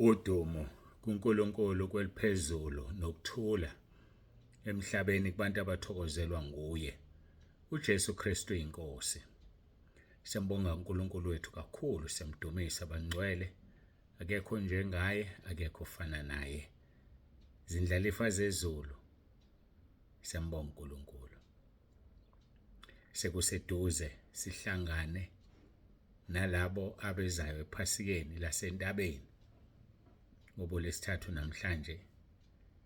Udumo kuNkulunkulu kweliphezulu nokuthula emhlabeni kubantu abathokozelwa nguye. UJesu Kristu inkosi. Siyambonga uNkulunkulu wethu kakhulu, siyamdumisa bangcwele. Akekho njengaye, akekho ofana naye. Zindlalifa zezulu. Siyambonga uNkulunkulu. Sekuseduze sihlangane nalabo abezayo ephasikeni lasentabeni ngoba olesithathu namhlanje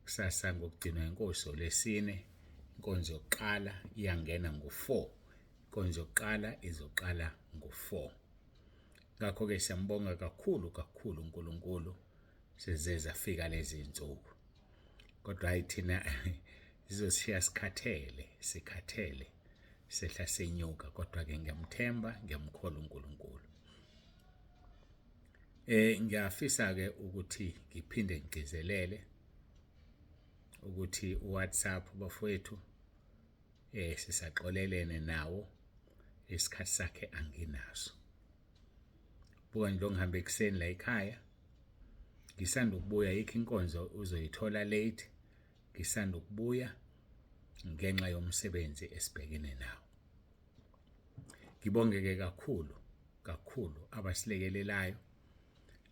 kusasa ngokugcinwa inkosi olesine inkonzo yokuqala iyangena ngo-4 inkonzo yokuqala izoqala ngo-4 ngakho-ke siyambonga kakhulu kakhulu uNkulunkulu seze zafika lezi zinsuku kodwa hayi thina zizosishiya sikhathele sikhathele sehla senyuka kodwa ke ngiyamthemba ngiyamkholwa uNkulunkulu. Ngiyafisa ke ukuthi ngiphinde ngigcizelele ukuthi uWhatsApp bafowethu sisaxolelene nawo isikhathi sakhe anginaso. Buka nje ngihambe ekuseni la ekhaya ngisanda ukubuya yikho inkonzo uzoyithola late ngisanda ukubuya ngenxa yomsebenzi esibhekene nawo. Ngibongeke kakhulu kakhulu abasilekelelayo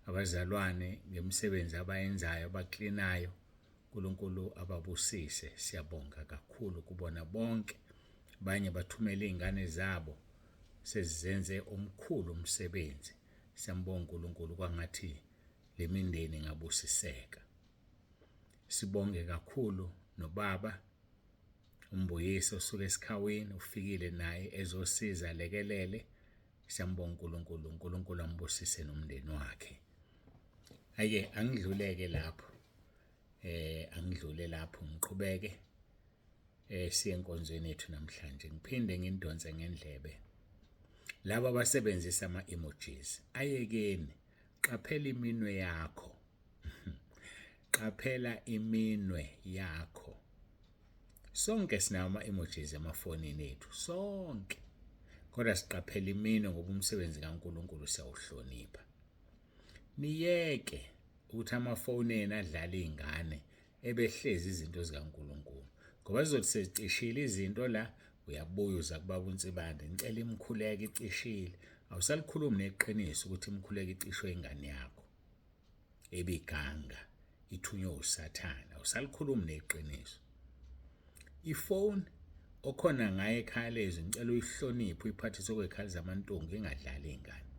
abazalwane ngemisebenzi abayenzayo abaklinayo uNkulunkulu ababusise siyabonga kakhulu kubona bonke abanye bathumela izingane zabo sezizenze omkhulu umsebenzi siyambonga uNkulunkulu kwangathi lemindeni ingabusiseka sibonge kakhulu nobaba uMbuyisi osuke esikhawini ufikile naye ezosiza lekelele siyambonga uNkulunkulu uNkulunkulu ambusise nomndeni wakhe ayike angidluleke lapho angidlule lapho ngiqhubeke siye enkonzweni yethu namhlanje ngiphinde ngindonse ngendlebe laba abasebenzisa ama emojis ayekeni qaphela iminwe yakho qaphela iminwe yakho sonke sinawo ama emojis emafonini ethu sonke kodwa siqaphela iminwe ngoba umsebenzi kaNkuluNkulu siyawuhlonipha niyeke ukuthi amafoni enu adlala izingane ebehlezi izinto zikaNkuluNkulu ngoba zizothi sezicishile izinto la uyabuya uza kubaba uNsibande ngicela imkhuleko icishile awusalikhulumi neqiniso ukuthi imkhuleko icishwe ingane yakho ebiganga ithunywe usathane awusalikhulumi neqiniso ifoni okhona ngayo ekhaya lezwi ngicela uyihloniphe uyiphathise okwekhala zamantungu ingadlali ingane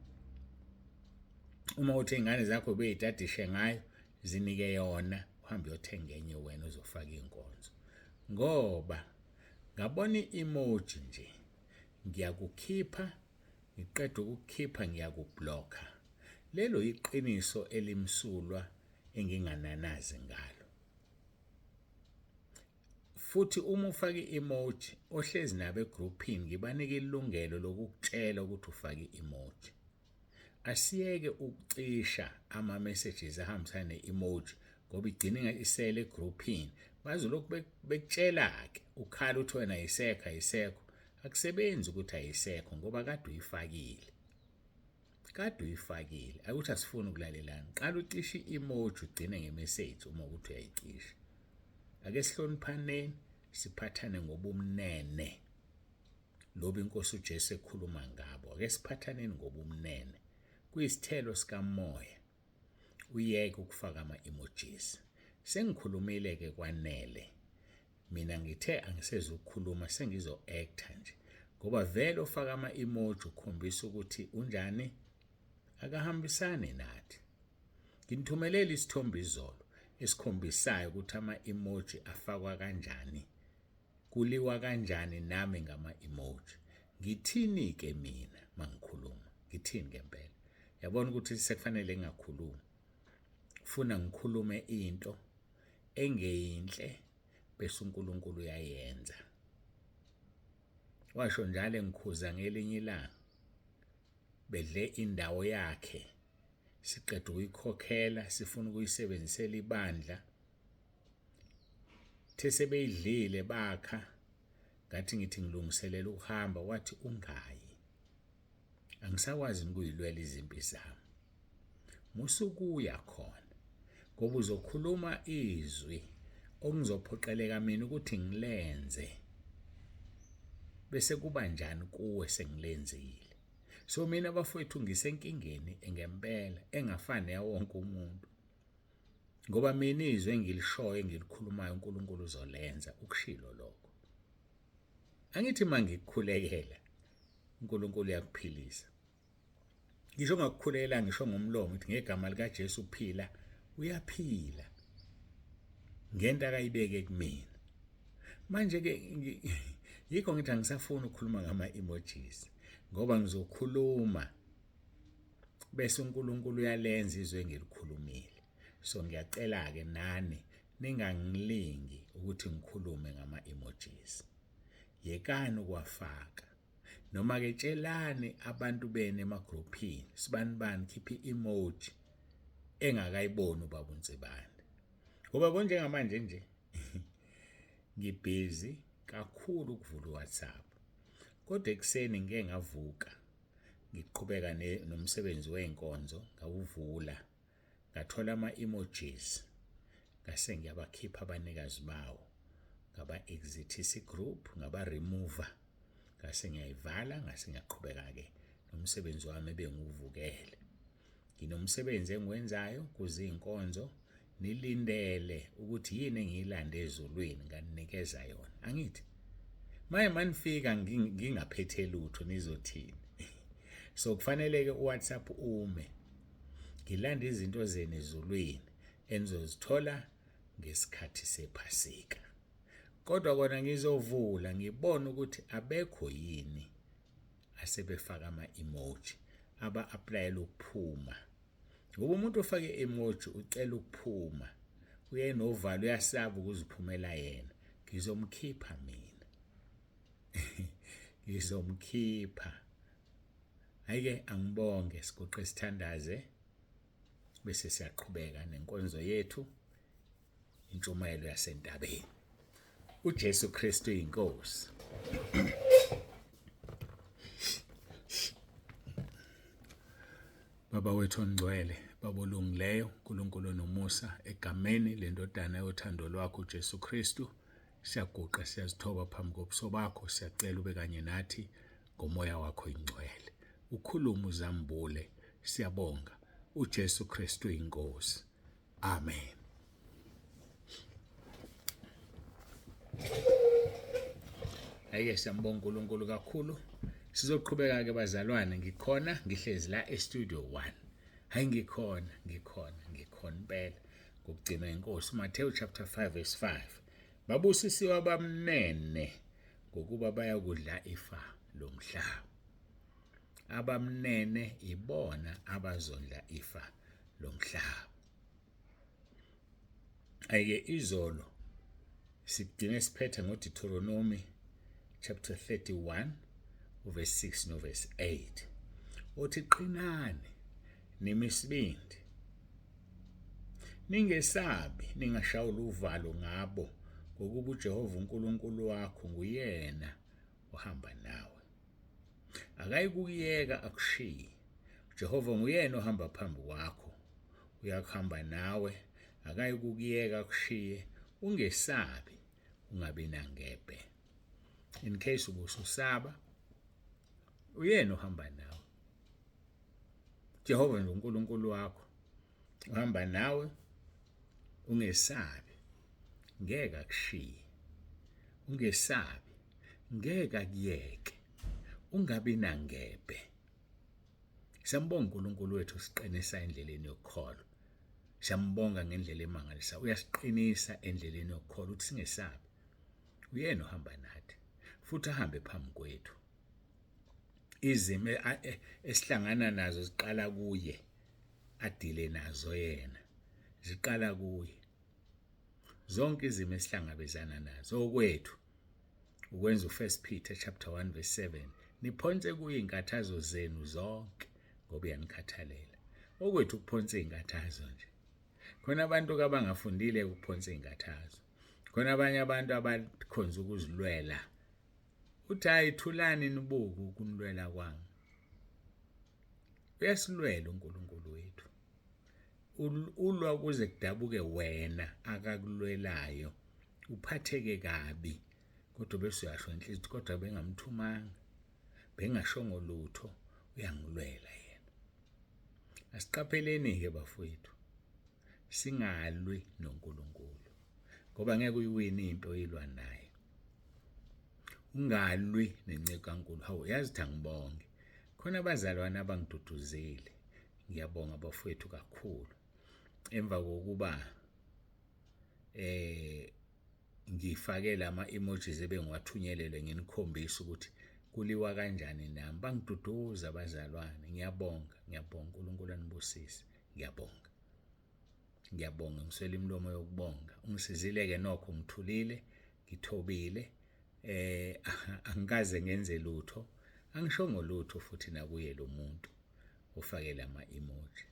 uma uthi ingane zakho beyitadishe ngayo zinike yona uhambe uyothenga enye wena uzofaka inkonzo ngoba ngabona i-emoji nje ngiyakukhipha ngiqeda ukukhipha ngiyakubhlokha lelo iqiniso elimsulwa engingananazi ngalo futhi uma ufaka i-emoji ohlezi nabo egruphini ngibanike ilungelo lokukutshela ukuthi ufake i-emoji asiyeke ukucisha ama-messages ahambisana ne-emoji ngoba igcina isele egruphini bazolokhu bekutshela-ke ukhala uthi wena ayisekho ayisekho akusebenzi ukuthi ayisekho ngoba kade uyifakile kade uyifakile akuthi asifuni ukulalelana qala ucishe i-emoji ugcine ngemeseji uma ukuthi uyayicisha ake sihloniphaneni siphathane ngobumnene lobu inkosi uJesu ekhuluma ngabo ake siphathaneni ngobumnene kuyisithelo sikamoya uyeke ukufaka ama-emojis sengikhulumile ke kwanele mina ngithe angisezukukhuluma sengizo-actor nje ngoba vele ofaka ama-emoji ukhombisa ukuthi unjani akahambisani nathi nginithumelele isithombe izolo esikhombisayo ukuthi ama-emoji afakwa kanjani kuliwa kanjani nami ngama-emoji ngithini ke mina mangikhuluma ngithini ngempela yabona ukuthi sekufanele ngingakhulumi funa ngikhulume into engeyinhle bese uNkulunkulu uyayenza washo njalo engikhuza ngelinye ilanga bedle indawo yakhe siqeda ukuyikhokhela sifuna ukuyisebenzisela ibandla the sebeyidlile bakha ngathi ngithi ngilungiselela ukuhamba wathi ungayi angisakwazi ukuyilwela izimpi zami musukuya khona. Ngoba uzokhuluma izwi okungizophoqeleka mina ukuthi ngilenze bese kuba njani kuwe sengilenzile. So mina bafowethu ngisenkingeni ngempela engafani neyawonke umuntu. Ngoba mina izwi engilishoyo engilikhulumayo uNkulunkulu uzolenza ukushilo lokho. Angithi mangikukhulekela uNkulunkulu uyakuphilisa. Ngisho ngakukhulekela ngisho ngomlomo ukuthi ngegama likaJesu uphila uyaphila. Ngento akayibeke kumina. Manje ke yikho ngithi angisafuni ukukhuluma ngama emojis ngoba ngizokhuluma bese uNkulunkulu uyalenza izwi engilikhulumile. So ngiyacela ke nani ningangilingi ukuthi ngikhulume ngama emojis. Yekani ukuwafaka. Noma ke tshelani abantu benu emagruphini sibanibani khipha i-emoji engakayiboni ubaba uNsibande. Ngoba konjengamanje nje ngibhizi kakhulu ukuvula uWhatsApp. Kodwa ekuseni ngike ngavuka ngiqhubeka nomsebenzi wey'nkonzo ngawuvula ngathola ama-emojis ngase ngiyabakhipha abanikazi bawo ngaba-exithisa i-group ngaba-remover ngase ngiyayivala ngase ngiyaqhubeka-ke nomsebenzi wami ebengiwuvukele. Nginomsebenzi engiwenzayo kuzinkonzo nilindele ukuthi yini engiyilande ezulwini nganinikeza yona angithi maye manifika ngingaphethe lutho nizothini so kufanele ke uWhatsApp ume ngilande izinto zenu ezulwini enizozithola ngesikhathi sephasika kodwa kona ngizovula ngibone ukuthi abekho yini asebefaka ama-emoji aba-aplayela ukuphuma ngoba umuntu ofake emoji ucela ukuphuma uyenovalo uyasaba ukuziphumela yena ngizomkhipha mina ngizomkhipha ayike angibonge siguqe sithandaze bese siyaqhubeka nenkonzo yethu intshumayelo yasentabeni. uJesu Kristu inkosi. Baba wethu ongcwele, Baba olungileyo, uNkulunkulu onomusa, egameni lendodana yothando lwakho uJesu Kristu, siyaguqa siyazithoba phambi kobuso bakho, siyacela ube kanye nathi ngomoya wakho ingcwele. Ukhulume uzambule, siyabonga. uJesu Kristu inkosi. Amen. Ayike siyambonga uNkulunkulu kakhulu. Sizoqhubeka ke bazalwane ngikhona ngihlezi la e-studio 1. Hayi ngikhona ngikhona ngikhona impela ngokugcinwa inkosi Matthew chapter 5 verse 5. Babusisiwe abamnene ngokuba bayakudla ifa lomhlaba. Abamnene ibona abazondla ifa lomhlaba. Ayike izolo sigcine siphetha ngoDeuteronomy chapter 31 uverse 6 noverse 8 othi qinani nimisibindi ningesabi ningashawula uvalo ngabo ngokuba uJehova uNkulunkulu wakho nguyena ohamba nawe akayikuyeka akushiye uJehova nguyena ohamba phambi kwakho uyakuhamba nawe akayikukuyeka akushiye ungesabi ungabi nangebhe in case ubususaba uyena ohamba nawe Jehova nje uNkulunkulu wakho uhamba nawe ungesabi ngeke akushiye ungesabi ngeke akuyeke ungabi nangebhe siyambonga uNkulunkulu wethu siqinisa endleleni yokukholwa siyambonga ngendlela emangalisa uyasiqinisa endleleni yokukholwa ukuthi singesabi uyena ohamba nathi futhi ahambe phambi kwethu izimo e, esihlangana nazo ziqala kuye adile nazo yena ziqala kuye zonke izimo esihlangabezana nazo okwethu ukwenza uFirst Peter chapter 1 verse 7 niphonse kuye inkathazo zenu zonke ngoba uyanikhathalela okwethu ukuphonsa izinkathazo nje khona abantu abangafundile ukuphonsa izinkathazo khona abanye abantu abakhonza ukuzilwela uthi hayi thulani nibuke ukunilwela kwami uyasilwela uNkulunkulu wethu. Ulwa kuze kudabuke wena akakulwelayo, uphatheke kabi, kodwa bese uyasho inhliziyo kodwa bengamthumanga, bengashongo lutho, uyangilwela yena. Asiqapheleni-ke bafowethu, singalwi noNkulunkulu ngoba ngeke uyiwine impi oyilwa naye. Ungalwi nenceku kaNkulunkulu. Hawu, yazi ukuthi angibonge. Khona abazalwane abangiduduzile. Ngiyabonga bafowethu kakhulu. Emva kokuba ngifake lama emojis ebengiwathunyelelwe nginikhombisa ukuthi kuliwa kanjani nami. Bangiduduza abazalwane. Ngiyabonga, ngiyabonga. uNkulunkulu anibusise. Ngiyabonga. Ngiyabonga, ngiswele imilomo yokubonga. Ungisizile-ke nokho, ngithulile, ngithobile, angikaze ngenze lutho, angishongo lutho futhi nakuye lo muntu ofake lama emoji.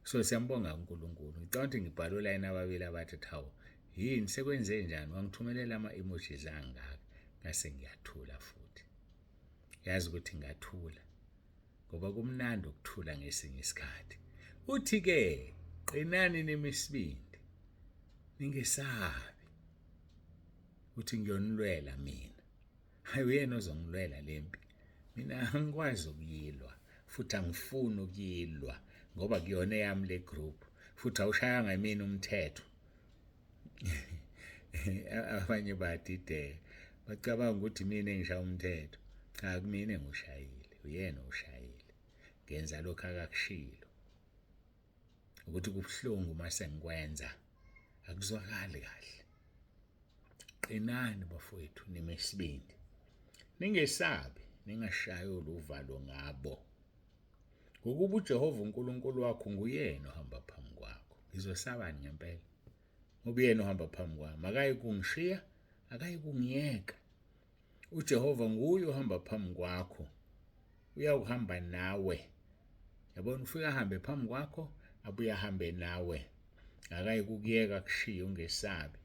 So siyambonga uNkulunkulu. Ngicabanga ukuthi ngibhale olayini ababili abathi hawu, yini sekwenze njani, wangithumelela ama emojis angaka, ngase ngiyathula futhi. Yazi ukuthi ngathula ngoba kumnandi ukuthula ngesinye isikhathi. Uthi ke qinani nimisibindi, ningesabi. Uthi ngiyonilwela mina. Hayi, uyena ozongilwela lempi. Mina angikwazi ukuyilwa futhi angifuni ukuyilwa ngoba kuyona eyami le group, futhi awushayanga mina umthetho. Abanye badideka bacabanga ukuthi mina engishaya umthetho. Cha, kumina engushayile, uyena oshayile. Ngenza lokho akakushilo. Ukuthi kubuhlungu uma sengikwenza akuzwakali kahle. Qinani bafowethu, nime isibindi, ningesabi, ningashayi oluvalo ngabo, ngokuba uJehova uNkulunkulu wakho nguyena ohamba phambi kwakho. Ngizosabani ngempela? Ngoba uyena ohamba phambi kwami, akayi kungishiya, akayi kungiyeka. uJehova nguye ohamba phambi kwakho, uyawuhamba nawe. Yabona, ufika ahambe phambi kwakho, abuye ahambe nawe, akayi kukuyeka kushiye, ungesabi,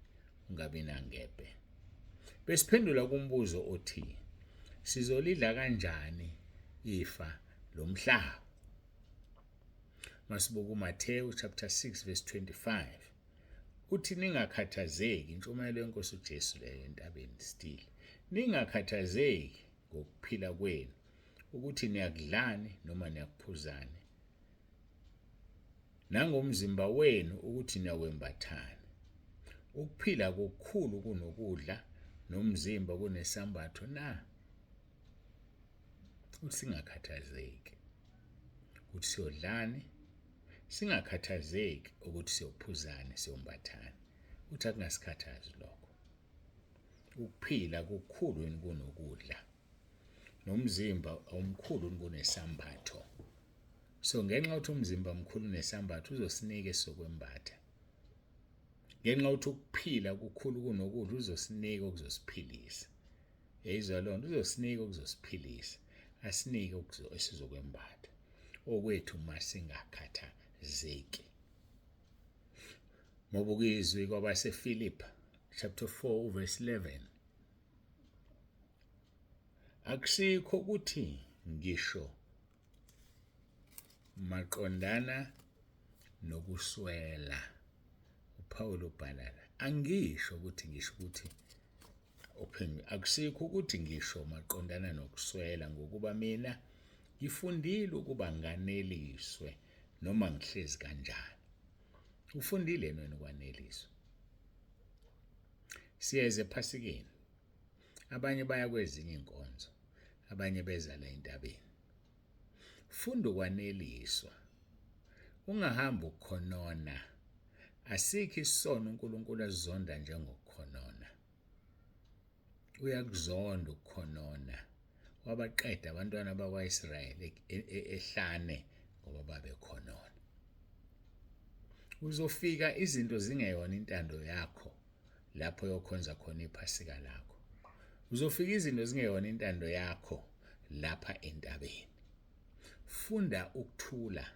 ungabi nangebhe. Besiphendula kumbuzo othi sizolidla kanjani ifa lomhlaba. Masibuka uMathewu chapter 6 verse 25, uthi ningakhathazeki, intshumayelo yenkosi uJesu leyo entabeni still, ningakhathazeki ngokuphila kwenu ukuthi niyakudlani noma niyakuphuzani, nangomzimba wenu ukuthi niyakwembathani. Ukuphila kukhulu kunokudla, nomzimba kunesambatho na? Uthi singakhathazeki ukuthi siyodlani, singakhathazeki ukuthi siyophuzani, siyombathani. Uthi akungasikhathazi lokho. Ukuphila kukhulu yini kunokudla, nomzimba awumkhulu kunesambatho. So ngenxa yokuthi umzimba mkhulu nesambatho, uzosinika esizokwembatha. Ngenxa yokuthi ukuphila kukhulu kunokudla, uzosinika okuzosiphilisa. Yayizwa loo nto, uzosinika okuzosiphilisa, asinike esizokwembatha. Okwethu masingakhathazeki. Ngoba izwi kwabaseFilipi chapter 4 verse 11, akusikho ukuthi ngisho maqondana nokuswela. uPaul ubhala la, angisho ukuthi ngisho ukuthi uphinde, akusikho ukuthi ngisho maqondana nokuswela, ngokuba mina ngifundile ukuba nganeliswe noma ngihlezi kanjani. Ufundile wena ukwaneliswa. Siyeze ephasikeni, abanye baya kwezinye inkonzo, abanye beza la entabeni. Funda ukwaneliswa, ungahambi ukukhonona. Asikho isono uNkulunkulu asizonda njengokukhonona. Uyakuzonda ukukhonona. Wabaqeda abantwana bakwaIsrayeli ehlane ngoba babekhonona. Uzofika izinto zingeyona intando yakho lapho yokhonza khona iphasika lakho. Uzofika izinto zingeyona intando yakho lapha entabeni. Funda ukuthula,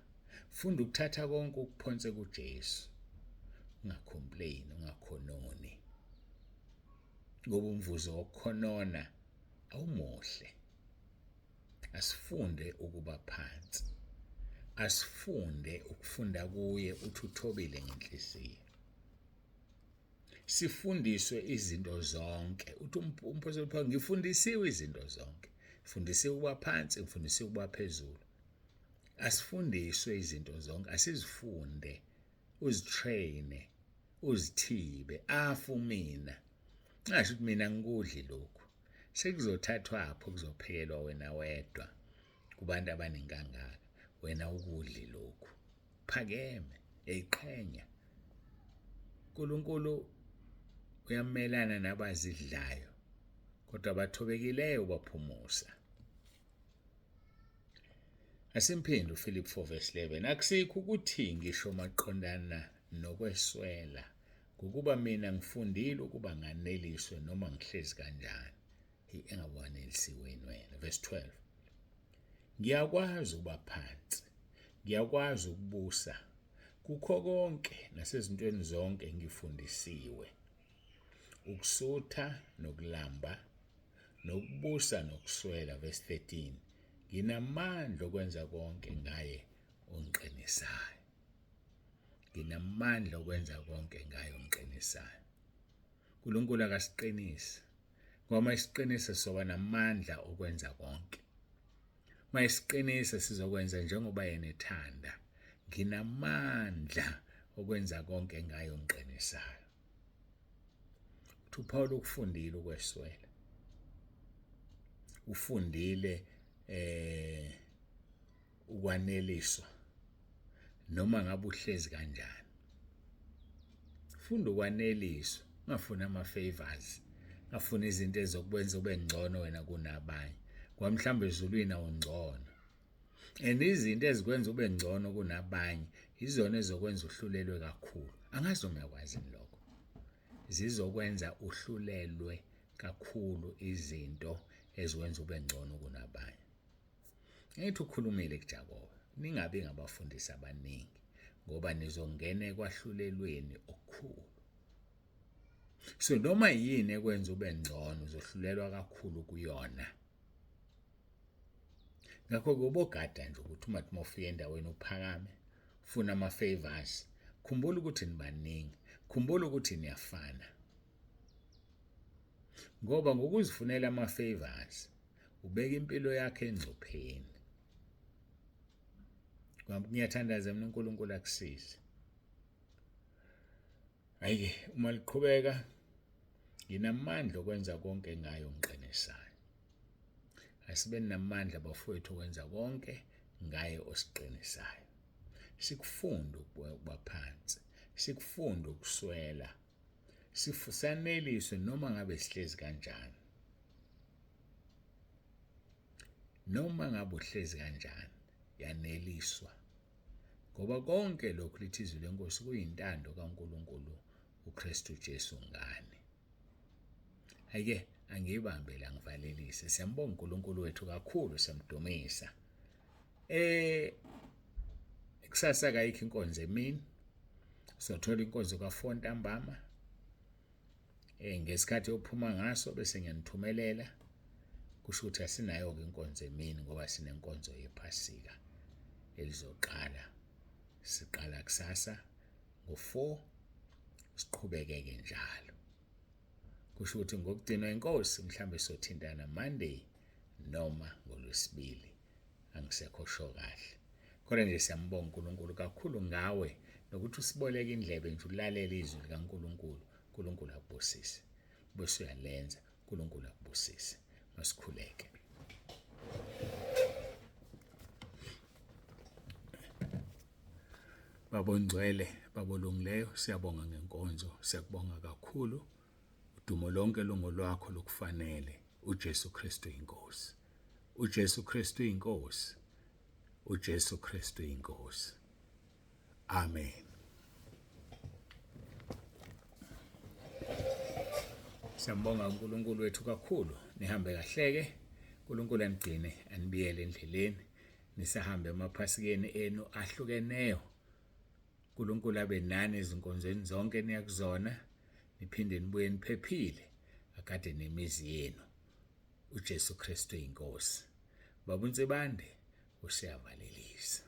funda ukuthatha konke ukuphonse kuJesu. Ungacomplain, ungakhononi, ngoba umvuzo wokukhonona awumuhle. Asifunde ukuba phansi. Asifunde ukufunda kuye uthi uthobile ngenhliziyo. Sifundiswe izinto zonke. Uthi umphostoli Paul ngifundisiwe izinto zonke. Ngifundisiwe ukuba phansi, ngifundisiwe ukuba phezulu. Asifundiswe izinto zonke, asizifunde, uzitraine, uzithibe, afu mina. Ngasho ukuthi mina ngikudli lokhu. Sekuzothathwaphi kuzophekelwa wena wedwa kubantu abaningi kangaka, wena ukudli lokhu. Phakeme, eyiqhenya. uNkulunkulu uyamelana nabazidlayo, kodwa abathobekileyo ubaphumusa. Asimphinde uFilip 4 verse 11. Akusikho ukuthi ngisho maqondana nokweswela, ngokuba mina ngifundile ukuba nganeliswe noma ngihlezi kanjani. Hey, engabe wanelisiwe wena. Verse 12. Ngiyakwazi ukuba phansi, ngiyakwazi ukubusa kukho konke nasezintweni zonke ngifundisiwe ukusutha nokulamba nokubusa nokuswela. Verse 13. Nginamandla okwenza konke ngaye ongiqinisayo. Nginamandla okwenza konke ngaye ongiqinisayo. uNkulunkulu akasiqinise, ngoba uma esiqinisa sizoba namandla okwenza konke. Uma esiqinisa sizokwenza njengoba yena ethanda. Nginamandla okwenza konke ngaye ongiqinisayo. Uthi uPaul ukufundile ukweswela, ufundile ukwaneliswa noma ngabe uhlezi kanjani. Funda ukwaneliswa, ungafuni ama-favors, ungafuni izinto ezokwenza ube ngcono wena kunabanye, ngoba mhlawumbe ezulwini awungcono. And izinto ezikwenza ube ngcono kunabanye izona ezokwenza uhlulelwe kakhulu. Angazi noma uyakwazi lokho. Zizokwenza uhlulelwe kakhulu izinto ezikwenza ube ngcono kunabanye. Ngithi ukhulumile kuJakobe, ningabi ngabafundisi abaningi, ngoba nizongena ekwahlulelweni okukhulu. So noma yini ekwenza ube ngcono uzohlulelwa kakhulu kuyona. Ngakho-ke ubogada nje ukuthi uma uma ufika endaweni uphakame, ufuna ama-favors, khumbula ukuthi nibaningi, khumbula ukuthi niyafana. Ngoba ngokuzifunela ama-favors ubeka impilo yakhe engcupheni. Ngiyathandaza mina uNkulunkulu akusize. Hayi-ke uma liqhubeka nginamandla okwenza konke ngayo ngiqinisayo. Asibe namandla bafowethu okwenza konke ngaye osiqinisayo. Sikufunde ukuba phansi, sikufunde ukuswela, sisaneliswe noma ngabe sihlezi kanjani. Noma ngabe uhlezi kanjani, yaneliswa. Ngoba konke lokhu lithi izwi lenkosi kuyintando kaNkulunkulu uKristu Jesu ngani. Ayike angiyibambe la ngivalelise. Siyambonga uNkulunkulu wethu kakhulu, siyamdumisa. Kusasa kayikho inkonzo emini. Sothola inkonzo ka4 ntambama. Ngesikhathi yophuma ngaso bese ngiyanithumelela. Kusho ukuthi asinayo ke inkonzo emini ngoba sinenkonzo yePhasika elizoqala. Siqala kusasa ngo4 siqhubeke ke njalo. Kusho ukuthi ngokugcinwa inkosi mhlambe sothintana Monday noma ngolwesibili, angisekho sho kahle. Kodwa nje siyambonga uNkulunkulu kakhulu ngawe nokuthi usiboleke indlebe nje ulalele izwi likaNkulunkulu. uNkulunkulu akubusise, bese uyalenza. uNkulunkulu akubusise. Masikhuleke. Baba ongcwele, Baba olungileyo, siyabonga ngenkonzo, siyakubonga kakhulu. Udumo lonke lungolwakho lokufanele. uJesu Kristu inkosi. uJesu Kristu inkosi. uJesu Kristu inkosi. Amen. Siyambonga uNkulunkulu wethu kakhulu. Nihambe kahleke. uNkulunkulu anigcine, anibiyele endleleni. Nisahambe emaphasikeni enu ahlukeneyo. uNkulunkulu abe nani ezinkonzweni zonke niyakuzona, niphinde nibuye niphephile, akade nemizi yenu. uJesu Kristu inkosi. Baba uNsibande usiyavalelisa.